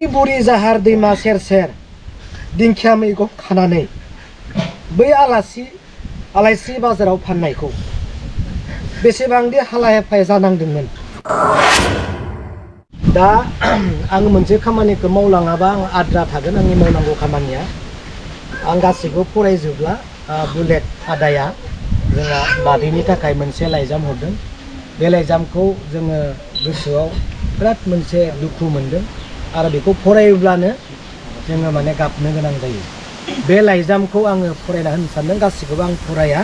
बुरि जाहार दैमा सेर सेर दिंखिया मैगं खानानै बै आलायस्रि बाजाराव फाननायखौ बेसेबांदि हालाय हाफाय जानांदोंमोन। दा आं मोनसे खामानिखौ मावलाङाबा आं आद्रा थागोन आंनि मावनांगौ खामानिया। आं गासैखौ फरायजोबला। बुलेट आदाया जोंहा बादैनि थाखाय मोनसे लाइजाम हरदों। बे लाइजामखौ जोङो गोसोआव बिराद मोनसे दुखु मोनदों आरो बेखौ फरायोब्लानो जोङो माने गाबनो गोनां जायो। बे लाइजामखौ आङो फरायना होनो सानदों। गासैखौबो आं फराया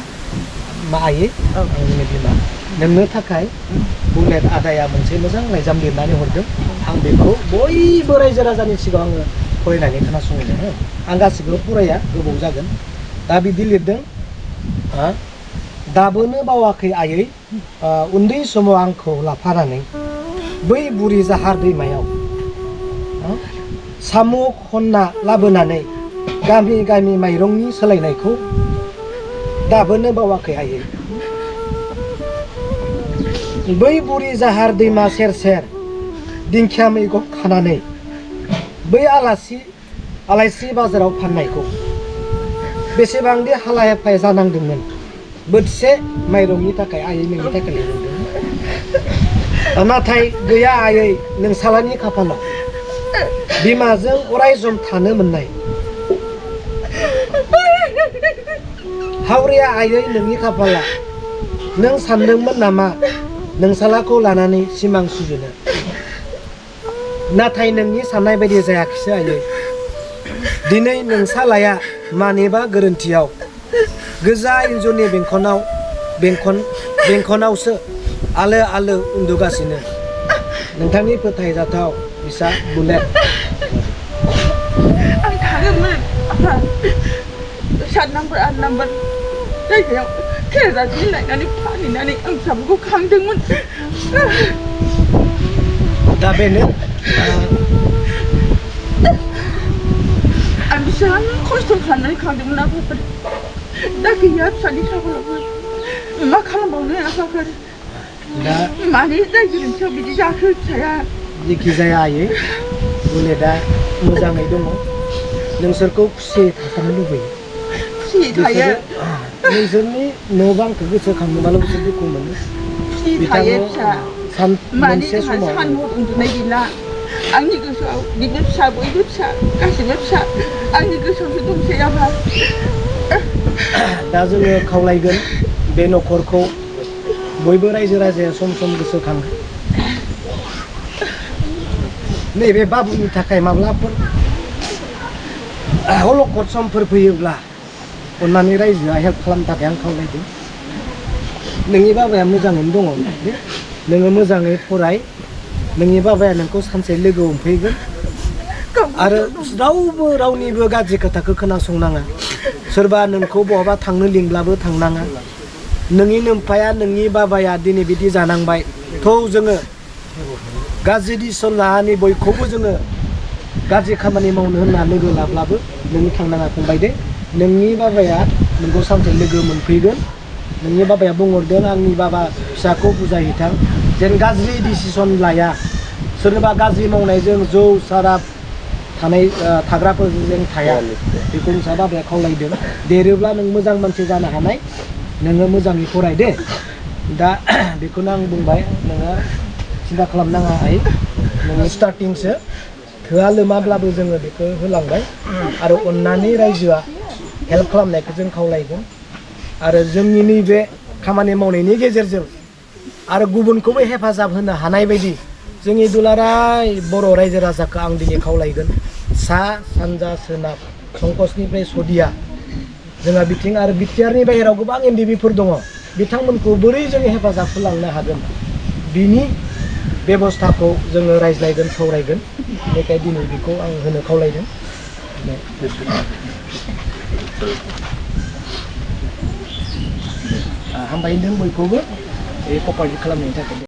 आयै आंनि बिमा नोंनो थाखाय बुलेट आदाया मोनसे मोजां लाइजाम लिरनानै हरदों। आं बेखौ बयबो रायजो राजानि सिगाङाव आङो फरायनानै खोनासंनो। आं गासैखौबो फराया, गोबाव जागोन। दा बिदि लिरदों, दाबोनो बावाखै आयै, उन्दै समाव आंखौ लाफानानै बै बुरि जाहार दैमायाव साम' खनना लाबोनानै गामि गामि माइरंनि सोलायनायखौ दाबोनो बावाखै आयै। बै बुरि जाहार दैमा सेर सेर दिंखिया मैगं खानानै बै आलायस्रि बाजाराव फाननायखौ बेसेबांदि हालाय हाफाय जानांदोंमोन। बोथिसे माइरंनि थाखाय आयै नोंनि थाखाय लिरदों। नाथाय गैया आयै नोंसालानि खाफालाव बिमाजों अराय सम थानो मोननाय। हावरिया आयै नोंनि खाफाला नों सानदोंमोन नामा नोंसालाखौ लानानै सिमां सुजुनो। नाथाय नोंनि साननाय बायदि जायाखिसै आयै। दिनै नोंसालाया मानिबा गोरोन्थियाव गोजा इन्जुरनि बेंखनावसो आलो आलो उन्दुगासिनो। नोंथांनि फोथायजाथाव फिसा बुलेट। आं थाङोमोन 7 नाम्बार 8 नाम्बार जायगायाव खेरादाफिनि लायनानै फानहैनानै आं फिसाफोरखौ खांदोंमोन। दा बेनो आं बेसेबां खस्थ' खालामनानै खांदोंमोन आफाफोर। दा गैया फिसानि खाफालावबो मा खालामबावनो आफाफोर। दा मानि जाय गोरोन्थियाव बिदि जाखो फिसाया। जेखि जाया आयै बुलेटआ मोजाङै दङ। नोंसोरखौ खुसियै थासानो लुबैयो। खुसि थायो। नोंसोरनि न' बांखौ गोसोखांनोबाल' बिसोर दुखु मोनो। खुसि थायो फिसा। मानि मोनसे जोंहा समाव सान हर उन्दुनाय गैला। आंनि गोसोआव बिबो फिसा बयबो फिसा गासिबो फिसा आंनि गोसोआवसो दंसै आफा। दा जोङो खावलायगोन बे न'खरखौ बयबो रायजो राजाया सम सम गोसोखाङो। नैबे बाबुनि थाखाय माब्लाफोर अलखद समफोर फैयोब्ला अन्नानै रायजोआ हेल्प खालामनो थाखाय आं खावलायदों। नोंनि बाबाया मोजाङैनो दङ। नोङो मोजाङै फराय। नोंनि बाबाया नोंखौ सानसे लोगो हमफैगोन। आरो रावबो रावनिबो गाज्रि खोथाखौ खोनासंनाङा। सोरबा नोंखौ बहाबा थांनो लिंब्लाबो थांनाङा। नोंनि नोमफाया नोंनि बाबाया दिनै बिदि जानांबाय थौ जोङो गाज्रि डिसिसन लानानै बयखौबो जोङो गाज्रि खामानि मावनो होनना लोगो लाब्लाबो नों थांनाङा फंबाय दे। नोंनि बाबाया नोंखौ सानसे लोगो मोनफैगोन। नोंनि बाबाया बुंहरदों आंनि बाबा फिसाखौ बुजायहैथां जेन गाज्रि डिसिसन लाया। सोरनोबा गाज्रि मावनायजों जौ साराब थाग्राफोरजों थाया। बेखौ नोंसा बाबाया खावलायदों। देरोब्ला नों मोजां मानसि जानो हानाय। नोङो मोजाङै फराय दे। दा बेखौनो आं बुंबाय। नोङो सिन्था खालामनाङा आइ। नोङो स्टार्टिंसो थोआ लोमाब्लाबो जोङो बेखौ होलांबाय। आरो अन्नानै रायजोआ हेल्प खालामनायखौ जों खावलायगोन। आरो जोंनि नैबे खामानि मावनायनि गेजेरजों आरो गुबुनखौबो हेफाजाब होनो हानाय बायदि जोंनि दुलाराय बर' रायजो राजाखौ आं दिनै खावलायगोन। सा सानजा सोनाब संकसनिफ्राय सदिया जोंहा बिथिं आरो बिटिआरनि बाहेरायाव गोबां एनडिबिफोर दङ। बिथांमोनखौ बोरै जोङो हेफाजाब होलांनो हागोन बिनि बेबस्थाखौ जोङो रायज्लायगोन सावरायगोन। बेनिखायनो दिनै बेखौ आं होनो खावलायदों। हामबाय होनदों बयखौबो बे कपारेट खालामनायनि थाखाय।